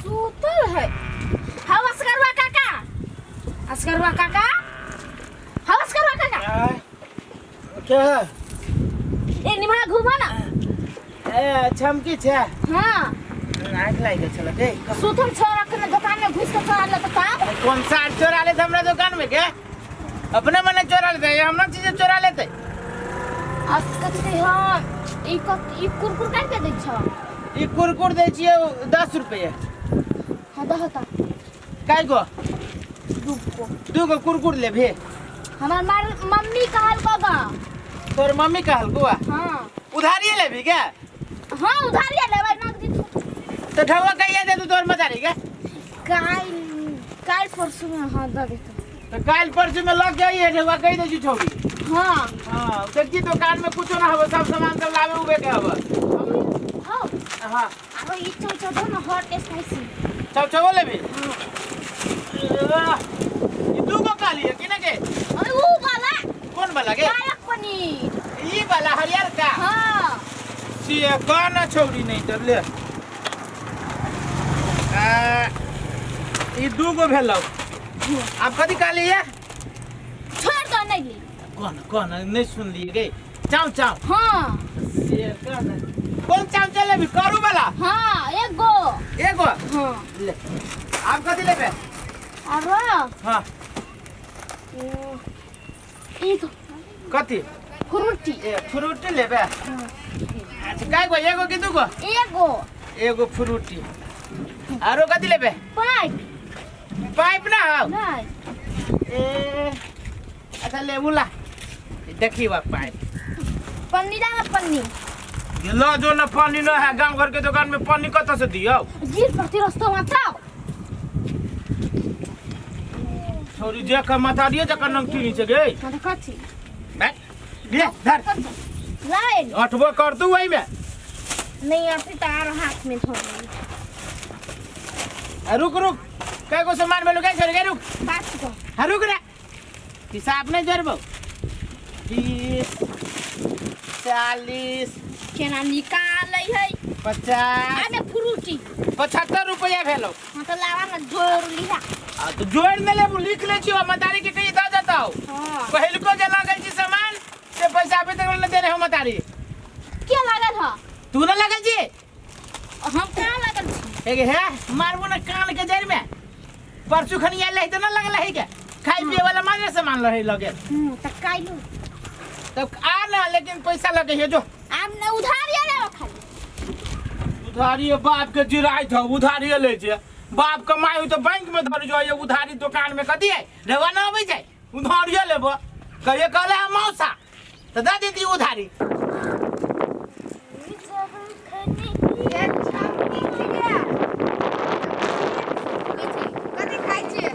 सुतल है। हाँ असगरवा काका, असगरवा काका, हाँ असगरवा काका। क्या है? ए निमा घुमा ना। ए छमकी छे। हाँ आँख लागि गेल छल गे। सुतल छोरा के दुकान में घुस के चोरा ले तो तब कौन सा चोरा लेते हमरा दुकान में के? अपने मने चोरा लेते, हमरा चीज चोरा लेते। असकते हाँ ई कत ई कुरकुर काट के दै छ? ई कुरकुर दै छियै 10 रुपये। हाँ दह ता। काय गो? दू गो। दू गो कुरकुर लेबे? हमार मार मम्मी कहल को गा। तोर मम्मी कहल को? हाँ। उधारिये लेबी के? हाँ उधारिये लेबै नगदी। तो ठौआ कहिया दे तू तोर मतारी के? काल काल परसों में हाँ दे देतो। तो काल परसों में लग जाइए ठौआ कहि दे छी छौरी। हाँ। हाँ देखी दुकान में कुछो ना हबो, सब सामान सब लावे उबे के हबो। हाँ। हाँ। आरो ई चौ चौ दो ना हॉट स्पाइसी। चौ चौ लेबी? हाँ। ई दू गो काली है कि ना के? अरे ऊ वाला। कौन वाला के? पालक पनीर। ई वाला हरियर का? हाँ। से कौन छौरी नहीं तब ले। ई दू गो भेलौ। आप कथी कहली है? छोड़ दो नहीं ली। कौन कौन नहीं सुन लिए गे। चाव चाव। हाँ। से कौन कौन चाव चले भी करू वाला? हाँ एक गो। एक गो? हाँ। ले। आप कथी लेबे? अरे। हाँ। ई तो। कथी? फ्रूटी। ए फ्रूटी लेबे? हाँ। अच्छा काय गो, एगो कि दू गो? एगो। एगो फ्रूटी। आरो कथी लेबे? पाइप। पाइप ना हो? नहीं। ए अच्छा लेबू ला। देखी बा पाइप। पन्नी डाला पन्नी। लो जो ना पानी ना है गांव घर के दुकान में पानी कत से दियो? गिर पड़ती रस्तो में था। छोरी जे का माथा दियो जकर नंगटी नीचे गे। माथा कथी? बैठ। ले धर। लाइन। अठबो कर तू वही में। नहीं आती तार हाथ में धर। रुक रुक। काय को सामान में लुकाई छोड़ के रुक। 5 को। हां रुक रे। हिसाब नहीं जरबो। 20 40 केना निकालै है? 50 आमे फ्रूटी। 75 रुपया भेलो। हां तो लावा ना जोड़ लिहा। आ तो जोड़ न लेबू, लिख ले छियो मतारी के कहीं द जताओ। हां। पहिलको जे लागल छी सामान से पैसा अभी तक न दे रहे हो मतारी। के लागल ह? तू न लागल छी? हम कहां लागल छी? एगे हे मारबो न कान के जड़ में। परसू खनी आयल रही त न लगल है के? खाई पिए वाला मारे सामान रहे लगे। त काइलो। तब आ ना लेकिन पैसा लगे है जो। आम न उधारी लेबो खाली। उधारी बाप के जिराइत हो, उधारी ले जे। बाप कमाई हो तो बैंक में धर जो, ये उधारी दुकान में कथी है? रेवा ना आबै छै। उधारी लेबो। कहिए कहले हम मौसा। त दे दीदी उधारी। कथी खाइ छियै?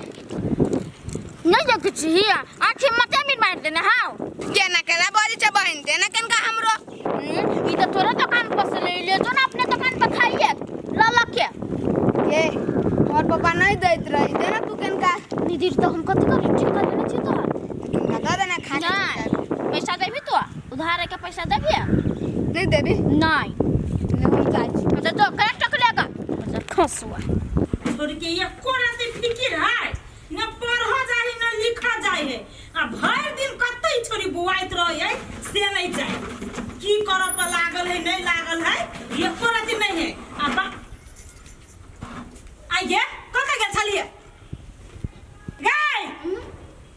नहीं देखै छी हिया आँखि मते मीर मारि देने हाउ। केना केना बजै छै बहिन, देना केनका हमरो। ई त तोरे दुकान पर से ले ले जो ना अपने दुकान पर खाइए ल ल के। के हमर पापा नहीं दैत रही, देना तू केनका। निधि तो हम कथी करी ठीक कर लेने छी तोहर। केनका दऽ देना खा के। नहीं पैसा देबी तो उधार के पैसा देबी? नहीं देबी। नहीं। ले हम जाइ छी। तो दो कए टक लेगा? अच्छा खसुआ। छोड़ के एको रत्ती फिकिर है न पढ़ जाए न लिख जाए है आ भरि दिन कतई छोरी बुआइत रहे है से नहीं जाए की करऽ पर लागल है नहीं लागल है एको रत्ती नहीं है। आ बा आइए कतऽ गेल छलियै गाय?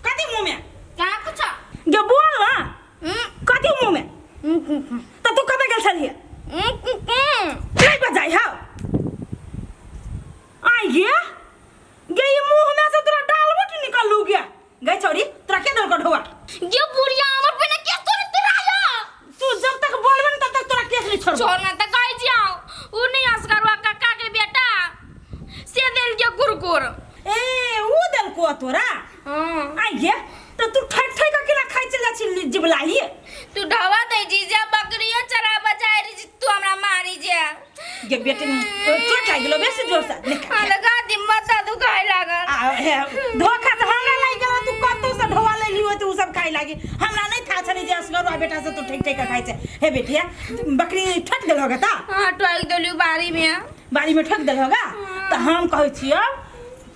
कथी मुँह में? कहाँ कुछ गे बोल ना कथी मुँह में? त तू कतऽ गेल छलियै? नहीं बजाई हौ। आइए गे ई मुंह में से तोरा डालबो की निकलू गे? गई छौरी तोरा के देलको ढोआ? गे बुढ़िया हमर बिना के तोरे तुराया। तू जब तक बोलबे न तब तक तोरा केस नहीं छोड़बो। छोड़ ना त कहि जाओ उ नहीं असगरवा काका के बेटा से देल गे कुरकुर। ए उ देलको तोरा? हां। आइए तो तू ठक ठक के केना खाइ चल जा छी जिबलाही? तू ढवा दे जीजा बकरियो चराबा जाय रही तू हमरा मारी जे। गे बेटी चोट लागि गेलो बेसी जोर से। हां लगा दी मत दुखाय लागल। आ हे धोखा से हमरा लागि गेलो, तू कतौ से ढोआ ले लियो त उ सब खाइ लागी। हमरा नहीं था छली जे असगरवा बेटा तरह से तू ठेक ठेक के खाइ छै। हे बेटिया, बकरी ठक देल होगा ता? हाँ, टोक देली बाड़ी में। बाड़ी में ठक देल होगा त हम कहै छियो,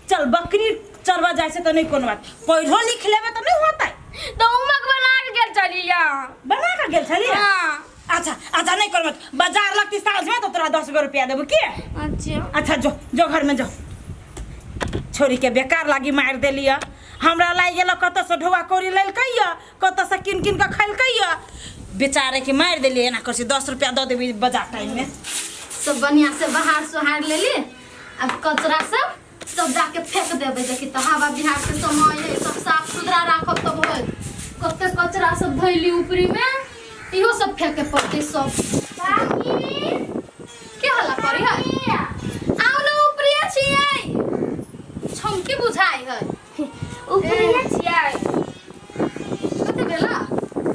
चल बकरी चरवा जाइ छै त नहीं कोनो बात, पढ़ो लिख लेबे त नहीं होतै। तो उमक बना के गेल चली या। बना के गेल छली? हाँ। अच्छा अच्छा, नहीं कोनो बात, बाजार लगती साँझ में तो तोरा 10 गो रुपया देबो के। अच्छा अच्छा, जो जो घर में जो। छोरी के बेकार लागी मार देलिय, हमरा लागि गेल कतऽ से ढोआ कौड़ी लेलकै, कतऽ से किन किन के खैलकै, बेचारे के मार देलियै। एना कर 10 रुपया दऽ देबी बाजार टाइम में। सब बढ़िया से बाहर सोहार लेली, अब कचरा सब सब जाके फेंक देबै। देखी तऽ हवा बिहार के समय है, सब साफ सुथरा राखब तब होत। कते कचरा सब धैली ऊपरी में, इहो सब फेंके पड़तै सब। के हल्ला करी है? आउ न, ऊपरिये छियै, छमकी बुझाइ है। ऊपरिये छियै। कते भेला?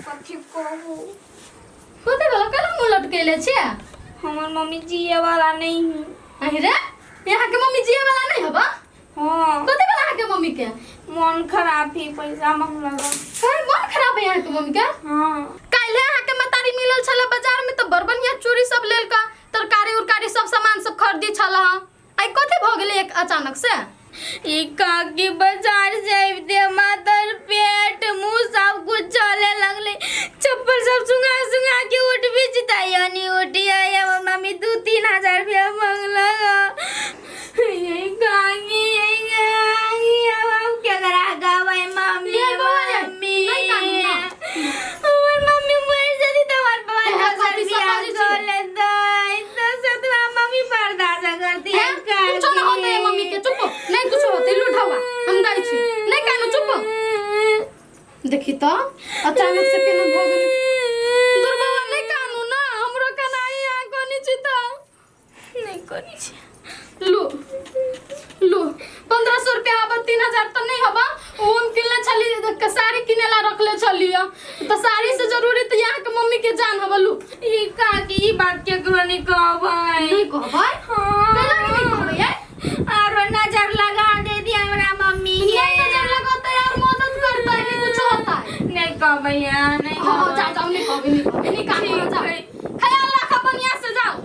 कथी कहू? कते भेला? केना मुँह लटकेले छियै? हमर मम्मी जिए वाला नहीं है। अहि रे, यहाँ के मम्मी जिए वाला नहीं हबा? हाँ। कते भेला अहाँ के मम्मी के? मन खराब ही, पैसा मांगलक। काहे मन खराब है यहाँ के मम्मी के? हाँ। काल्हे अहाँ के मतारी मिलल छले बाजार में, तो बड़ बढ़िया चूड़ी सब लेलका, तरकारी उरकारी सब सामान सब खरीदी छल। आई कथी भ गेलै एक अचानक से? ई काकी बाजार जाइबते मातर पेट मुंह सब कुछ चले लगले, चप्पल सब सुंगा सुंगा के उठ भी जिताई नहीं उठी आई। हमर मम्मी 2-3 हजार रुपया मांगलक। ये काकी, ये काकी, अब हम केकरा कहबै? मम्मी ये बौआ रे, मम्मी नहीं कानू ना। हमर मम्मी मर जदी त हमर बाबा एहे 10 कथी सब रुपया बाजै छी? दऽ लेतै त सतरा मम्मी बर्दाश्त करती हैं? कुछो न होतै मम्मी के, चुप, नहीं कुछो होतै। लूटावा हम दै छी, नहीं कानू, चुप। देखी त अचानक से केना भ गेलै। दूर बाबा, नहीं कानू ना, हमरो कनाई आ कोनी छी त नहीं करी छी। लू लू, 1500 रुपया हबा, 3000 तऽ नहीं हबा। ओ हम किनले छली, साड़ी किनेला रखले छली, तऽ साड़ी से जरूरी तऽ यहाँ के मम्मी के जान हबा। लू। ई काकी, ई बात केकरो नहीं कहबै। नहीं कहबै? हाँ। कैला के नहीं कहबै ये? आरो नजर लगा दे दी हमरा मम्मी के। नहीं नजर लगतै और मदद करतै, नहीं कुछ होतै। नहीं कहबै यार, नहीं। हाँ हाँ, जाओ जाओ, नहीं कहबै, नहीं कहबै, नहीं कानू, जाओ। ख्याल राखब, बढ़िया से जाओ।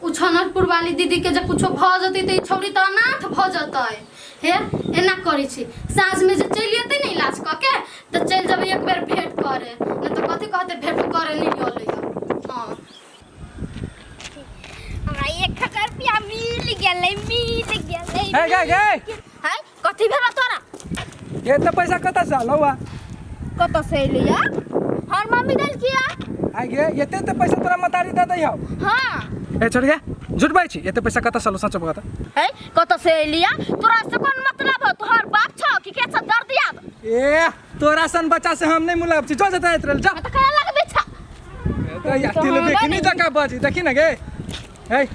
उ छनरपुर वाली दीदी के जे कुछो भऽ जेतै तऽ ई छौड़ी तऽ अनाथ भऽ जेतै। हे, एना करै छी, साँझमे जे चलि एतै ने इलाज कऽ के तऽ चलि जेबै एक बेर भेंट करे, नहि तऽ कथी कहतै, भेंटो करे नहि अलै। हँ, हमरा 1000 रुपया मिल गेलै, मिल गेलै। हे गे गे। हाय, कथी भेल तोरा? एते पैसा कतऽ से आलो बा? कतऽ से एलै या? हमर मम्मी देलखिया। आइ गे, एते एते पैसा तोरा मतारी दे दै हौ? हाँ। ए छोड़िया, झूठ बाजै छी, एते पैसा कतऽ से आलो, सच बता। है, कतऽ से एलिया? तोरा से कोन मतलब हो? तोहर बाप छौ कि के छ दर्द याद? ए, तोरा सन बच्चा से हम नहीं मुलाब छी, जो जता एत रहल जा। त कहे लगबे छ। ए या तिल देखनी जका बाजी, देखी न गे। ए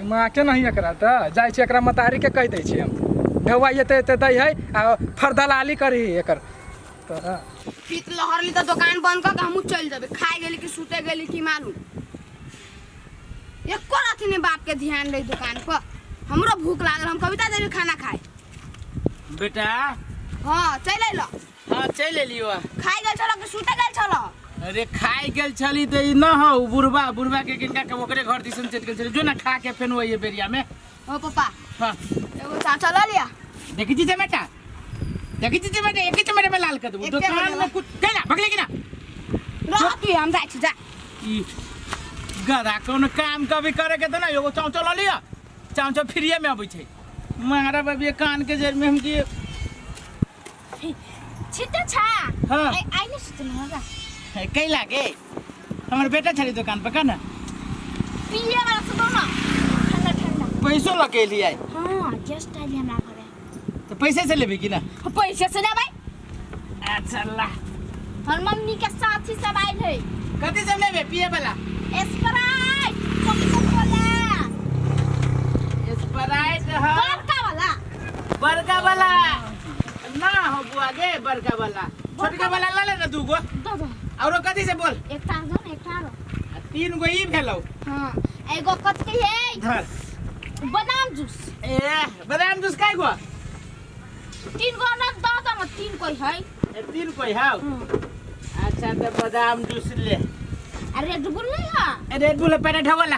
माँ के नहीं एकरा त जाइ छी, एकरा मतारी के कहि दै छी हम, ढौआ एते एते दै है आ फरदलाली करी एकर त। पीत लहरली तऽ दोकान बंद कऽ के हमहूँ चलि जेबै। खाइ गेली कि सुते गेली की मालूम, एको रति नहि बाप के ध्यान दै दोकान पर। हमरो भूख लागल, हम कविता देवी खाना खाए। बेटा। हाँ, चलि अयलऽ? हाँ, चलि एलियो। खाइ गेल छलऽ कि सुते गेल छलऽ? अरे, खाइ गेल छली तऽ ई न हौ, बुढ़बा बुढ़बा के किनका के ओकरे घर दिसन चलि गेल छली। जो ना, खा के फेन वही बेरिया में। हो पप्पा। हाँ। एगो चाचा लऽ लिअ। देखी छी बेटा, देखी छी बेटा, एके चमेटे में लाल कर देबो। एके दुकान में में कुछ कैला भगले कि ना? रह तू, हम जाइ छी, जा। ई गधा कोनो काम कभी करे के त ना। एगो चाउचाउ लऽ लिअ, चाउचाउ फ्रीए में अबै छै। मारा बाबी कान के जड़ में हम की छिते छा। हाँ। आई नहीं सुतल होगा। कैला गे, हमर बेटा छली दुकान पर का ना। पिए वाला से दो ना, ठंडा ठंडा। पैसो लऽ के एली आई? हाँ, गेस्ट आइल हमरा घरे। तऽ पैसे से लेबी कि ना? पैसे से लेबै। अच्छा ला। हमर मम्मी के साथी सब आइल है। कथी सब लेबे पिए वाला? स्प्राइट, कोका कोला। स्प्राइट? हाँ। बड़का वाला। बड़का वाला ना हो बुआ गे, बड़का वाला, छोटका वाला ला ले ना दूगो। दो दो। औरो कथी से बोल? एकटा दो ना, एकटा आरो। आ तीन गो ई भेलौ। हाँ, एगो कथी है? धर। बादाम जूस। ए, बादाम जूस काय गो? तीन गो ना, दो दो ना, तीन कोई है। ए, तीन कोई हौ। अच्छा, तो बादाम जूस ले। आ रेड बुल नहीं है रेड बुल पहिने ढवला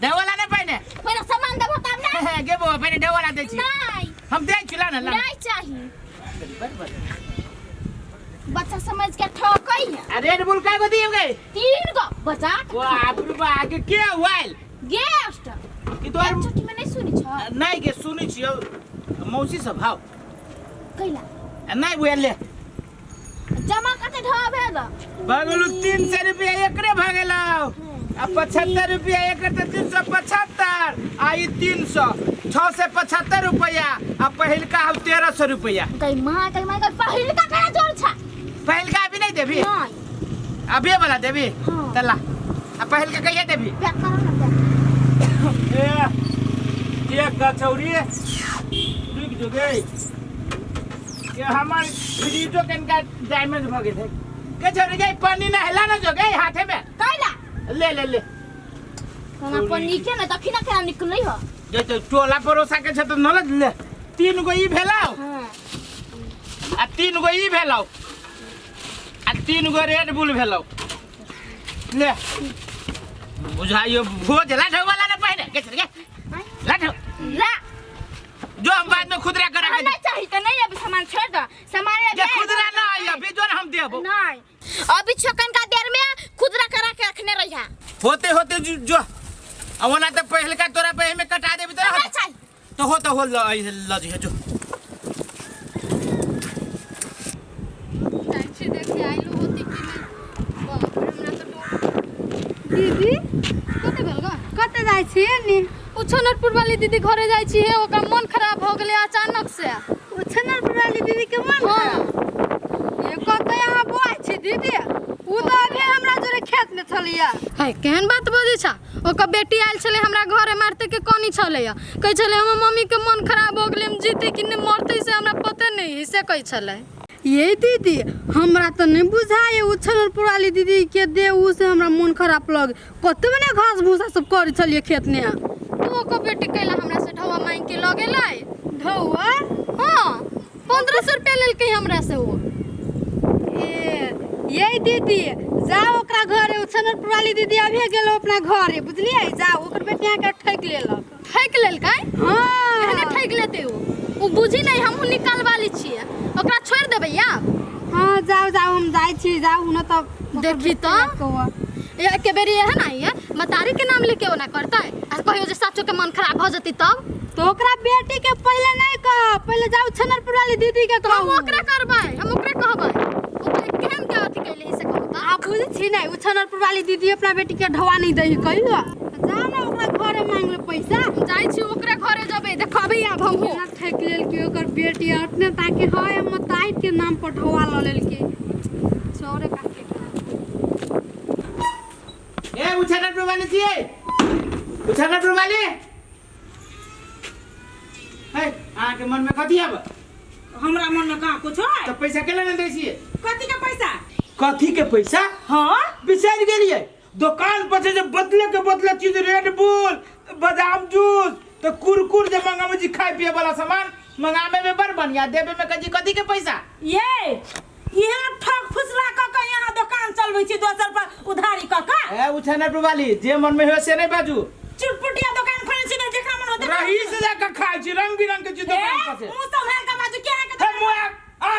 ढवला ने पहिने पहिले सामान देबो तब ना गे बौआ पहिने ढवला दै छी नहीं हम दै छी ला ना ला नहीं चाहिए बच्चा समझ के ठकै है आ रेड बुल काय गो दियो गे तीन गो बचा के बाप रे बा के के आयल गेस्ट कि तोहर छोटी में नहीं सुनी छ नहीं गे सुनै छियौ मौसी सब हाउ कैला नहीं बुझल ले जमा कते ढ भेल भगलू 300 रुपया एकरे भगेलौ आ 75 रुपया एकर तऽ 375 आ ई 300 675 रुपया आ पहिलका हम 1300 रुपया। गई माँ गई माँ गई पहिलका केना जोर छ पहिलका अभी नहीं देबी नहीं अभी वाला देबी हाँ। चला आ पहिलका कहिया देबी पैक करो ना पैक ए एक कचौड़ी रुक जो गे ये हमर फ्रिजो के इनका डैमेज भ गेल है के छौड़ी गे पानी ना हिला ना जो गे हाथे में कैला ले ले ले कोना पन्नी के ना तखी ना केना निकलै हो जे तो टोला परोसा के छ त नलज ले तीन गो ई भेलौ हां आ तीन गो ई भेलौ आ तीन गो रेड बुल भेलौ ले बुझाइयो भोज लाठो वाला ना पहिने के छे गे लाठो ला जो हम बाद में खुदरा करा के नहीं चाहिए तो नहीं अभी सामान छोड़ दो सामान ले जे खुदरा ना आई अभी जो हम देबो नहीं अभी छोकन का देर में खुदरा करा के रखने रही है होते होते जो जो आ ओना त पहिलका तोरा पे में कटा देबी तोरा नहीं चाहिए तो हो तो हो ल ल जी जो जाइ छी देखे आइलो होती कि नहि बाप रे हमरा तऽ डर दीदी कते भेल गा कतऽ जाइ छियै नी ओ छनरपुर वाली दीदी घरे जाइ छी हे ओकर मन खराब भऽ गेलै अचानक से ओ छनरपुर वाली दीदी के मन हाँ खराब ये कतऽ अहाँ बौआइ छी दीदी उ तऽ अभी हमरा जोरे खेत में छलियै है केहन बात बजै छा ओकर बेटी आयल छलै हमरा घरे मारते के कनी छलै कहै छलै हमर मम्मी के मन खराब हो गेलै हम जीते कि नहि मरतै से हमरा पते नहि है से कहै छलै ये दीदी हमरा तऽ नहि बुझाइ उ छनरपुर वाली दीदी के दे उ से हमरा मन खराब लग कते मने घास भूसा सब करै छलियै खेत में तू ओकर बेटी कैला हमरा से ढौआ मांगि के लऽ गेलै ढौआ हाँ 1500 रुपया लेलकै हमरा से ओ ए ये दीदी जाओ ओकरा घरे उ छनरपुर वाली दीदी अभी गेलो अपना घरे बुझलियै जाओ ओकर बेटी अहाँके ठकि लेलक ठकि लेलकै हाँ एहने ठकि लेतै ओ ओ बुझी नहि हमहूँ निकालवाली छियै ओकरा छोड़ि देबै आब हाँ जाओ जाओ हम जाइ छी जाओ न तब देखी तऽ एके बेरी एहन आई है मतारी के नाम लेके ओना करतै आ कहियो जे साचो के मन खराब भऽ जेतै तब तो ओकरा बेटी के पहिले नहीं कह पहिले जाओ छनरपुर वाली दीदी के तो हम कहू ओकरे करबै हम ओकरे कहबै ओकरे केहन के अथी कैले से कहू तऽ आ बुझै छी नहीं उ छनरपुर वाली दीदी अपना बेटी के ढवा नहीं दही कहियो जाओ ना ओकरा घरे मांग ले पैसा जाइ छी ओकरे घरे जेबै देखबै आब हमहूँ ना ठकि लेलकै ओकर बेटी अपने ताकि है मताई के नाम पर ढवा लऽ लेलकै चोरे काके ए उछानपुर वाली छियै उछानपुर वाली है अहाँके मन में कथी आब हमरा मन में कहाँ कुछ है तऽ पैसा केना नहि दै छियै कथी के पैसा कथी के पैसा हाँ बिसरि गेलियै दोकान पर से जे बदले के बदले चीज रेड बुल बादाम जूस तऽ कुरकुर जे मंगाबै छी खाय पिए वाला सामान मंगाबै में बड़ बढ़िया देबे में कथी कथी के पैसा ये यहाँ ठग फुसला क के यहाँ दोकान चलबै छी दोसर पर उधारी क के ए उछानपुर वाली जे मन में हो से नहीं बाजू चुटपुटिया दोकान खोले छी त जेकरा मन होते रही से जाके खाय छी रंग बिरंग के चीज दोकान पर से मुंह संभाल के बाजू के अहाँ के हे मुआ आ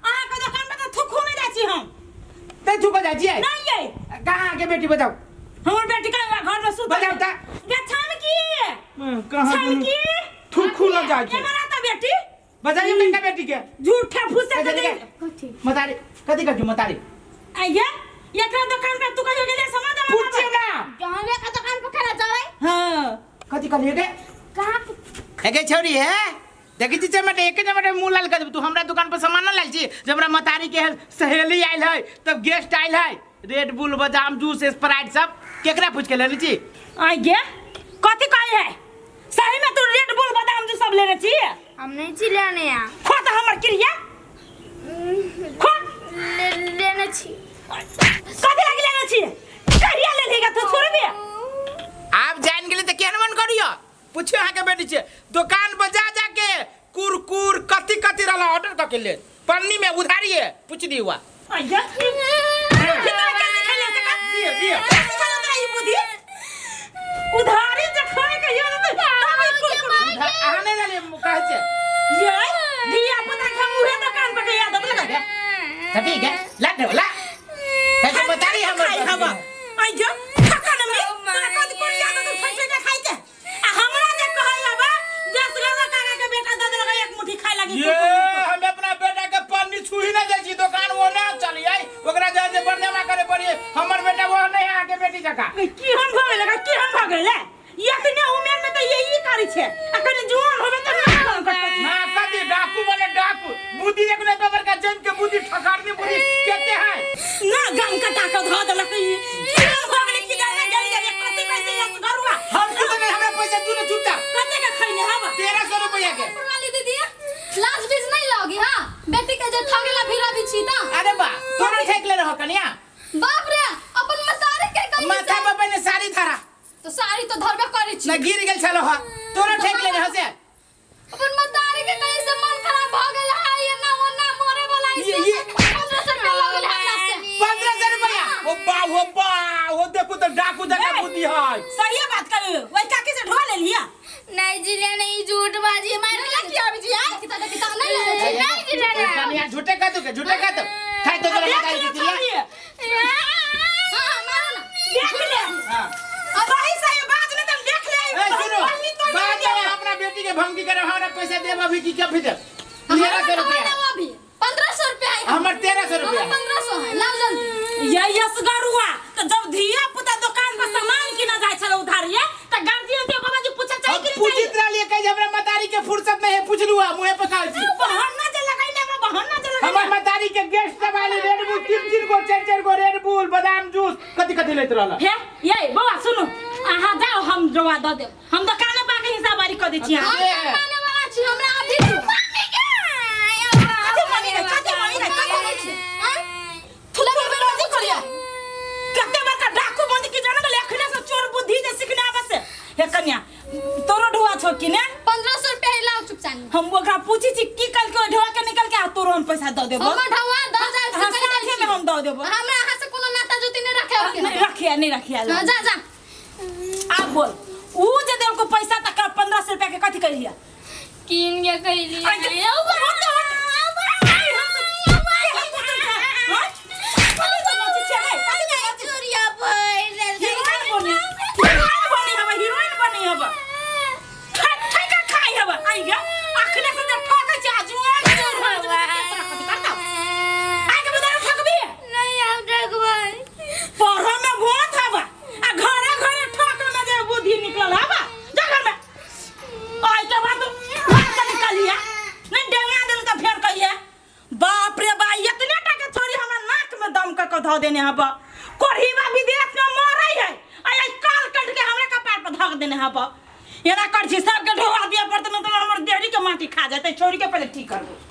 अहाँ के दोकान पर त थुकू नहीं जाइ छी हम नहीं थुको जाइ छियै नहीं ये कहाँ के बेटी बताओ हमर बेटी का घर में सुतल बताओ ता गे छान की कहाँ छान की थुकू न जाइ छी एमरा त बेटी बताइए मेरा बेटी के झूठे फूसे के दे कथी मतारी कथी कथी मतारी आइए एकरा दोकान पर तू कहियो गेले सामान जमा पूछियो ना जहाँ का दुकान पर खेला जावे हां कथी कहलिए गे कहाँ एगे छौरी है देखी छी चमेटे एके चमेटे मुंह लाल कर देब तू हमरा दुकान पर सामान न लाल छी जब हमरा मतारी के सहेली आयल है तब गेस्ट आयल है रेड बुल बादाम जूस स्प्राइट सब केकरा पूछ के लेने छी आइए कथी कहे है सही में तू रेड बुल बादाम जूस सब लेने छी हम नहीं छी लेने आ खो तो हमर क्रिया खो ले लेने छी कथी लागी लेने छी कहिया ले लेगा तू छोड़बे आप जान गेली तऽ केहन मन करियो पूछियो अहाँके बेटी छै दुकान पर जा जाके कुरकुर कथी कथी रहला ऑर्डर कऽ के ले पन्नी में उधारिए पूछ दी हुआ आइए कितना कैसे खेले से का दिया सिखल तोरा ई बुद्धि उधारी जे खाए के यो ने तब ई कुरकुर अहाँ नहीं रहलियै कहै छै ये धिया पुता के हम उहे दुकान पर के याद लगा तऽ ठीक है ला देब ला कहै छै मतारी हमर खाइ हवा आई जो खका न में तोरा कद कोन याद तो ठक ठक खाइ के आ हमरा जे कहै हवा दस गो काका के बेटा दऽ देलक एक मुट्ठी खाइ लागी ये हम अपना बेटा के पन्नी छुही ना जाइ छी दुकान वो ना चलियै ओकरा जाइ जे बरजमा करे पड़ियै हमर बेटा वो नहीं है अहाँके बेटी जकाँ की हम भऽ गेलै की हम भऽ गेलै एतने उमेर में तऽ यही करै छै आ कनि जुआन होबे तऽ ना काम करतै ना कथी डाकू बने डाकू बुद्धि एक नहीं बड़का जन के बुद्धि ठकारनी बुद्धि केते है ना गम कटा के धऽ देलक ई की हम भऽ गेलै की जाने गेलियै रे कते पैसे यस घरुआ हम कुछ नहीं हमरा पैसा तू ने चुपचाप कते के खैने हवा 1300 रुपया के वाली दीदी लाज बीज नहीं लगी हां बेटी के जे ठगेला भीरा भी छी ता अरे बा तोरा ठेक ले रहो कनिया बाप रे अपन मतारी के कहीं माथा पर पहने साड़ी धरा तो साड़ी तो धरबे करै छी ना गिर गेल छलो हा तोरा ठेक ले रहो से अपन मतारी के कहीं से मन खराब भ गेल है ये ना ओना मरे वाला है ये- 1500 रुपया लग गेल हमरा से 1500 रुपया ओ बा ओ बा ओ देखू तो डाकू जका बुद्धि है सही बात करू ओइ काकी से ढो लेलिया नहीं जिले नहीं झूठ बाजी मार के की आबी जी आ किता किता नहीं ले छी नहीं जिले ना कनिया झूठे कह दू के झूठे कह दू खाइ तो तोरा बताई देख दी ले छोरी हां मारो ना देख ले हां सही सही बात नहीं तुम देख ले ए सुनो पहली तो बात है अपना बेटी के भंगी करे हमरा पैसा देब अभी की कभी देब 1300 रुपया अभी 1500 रुपया है हमर 1300 रुपया हमर 1500 है लाओ जल्दी ये यसगरुआ तो जब धिया पुता दुकान पर सामान किना जाय छल उधारिये त गार्जियन के बाबा जी पूछे चाही हम कि नहीं पूछित रहलिए कहीं हमरा मतारी के फुर्सत नहीं है पूछलू आ मुंहे पे कहै छी बहाना जे लगाई ने हमरा बहाना जे लगाई हमर मतारी के गेस्ट सब आले रेड बुल तीन तीन गो चार चार गो रेड बुल बादाम जूस कथी कथी लेत रहल हे ये बौआ सुनू अहाँ जाओ हम जवा दऽ देब हम दुकाने पर आके हिसाबवारी कऽ दै छी अहाँ हम नहीं माने वाला छी हमरा अभी दू कथी मानी रे कथी मानी रे कथी मानी रे थुले बेरोजी करिया कते बड़का डाकू बंद की जाने गेलै अखने से चोर बुद्धि जे सिखने आबै से हे कन्या तोरो ढुआ छौ कि ने 1500 रुपया है, लाओ चुपचाप हम ओकरा पूछी छी की कल के ढुआ के निकल के आ तोरो हम पैसा दऽ देबो हमर ढवा 10000 से हाँ, कहि साथे दै में हम दऽ देबो हमरा अहाँ से कोनो नाता जोती नहीं रखे के नहीं रखिया नहीं रखिया हाँ, जा जा आब बोल ऊ जे देलको पैसा तकर 1500 रुपया के कथी कहिया कीन के कैली आई के- होत, होत। आई हम तो- आई हम तो चोर छै। हाँ? कथी तो नाचै छियै, हे? कथी तो नाचै चोरिया भइल हीरोइन बनी हीरोइन बनी हवा हीरोइन बनी हवा ठक ठक के खाई हवा आई गे अखने से जे ठकै छै आ जुआन चोर हो जेतै तऽ तोरा कथी करतौ आई के बदारू ठकबी नहीं हम ठकबै पढ़ो में भोत हवा आ घरे घरे ठक में जे बुद्धि निकलल हवा जा घर में आई के बाद घर से निकलिया नहीं डेंगा देल तऽ फेर कहिए बाप रे बा इतने टा के छोरी हमरा नाक में दम क के धऽ देने हवा कोढ़ीबा विदेश में मरै है आई आई काल कट के हमरा कपार पर धक देने हवा एना कर छी सबके ढोआ दिया पड़तै नहीं तऽ हमर देहरी के माटी खा जेतै छोरी के पहिले ठीक करबो।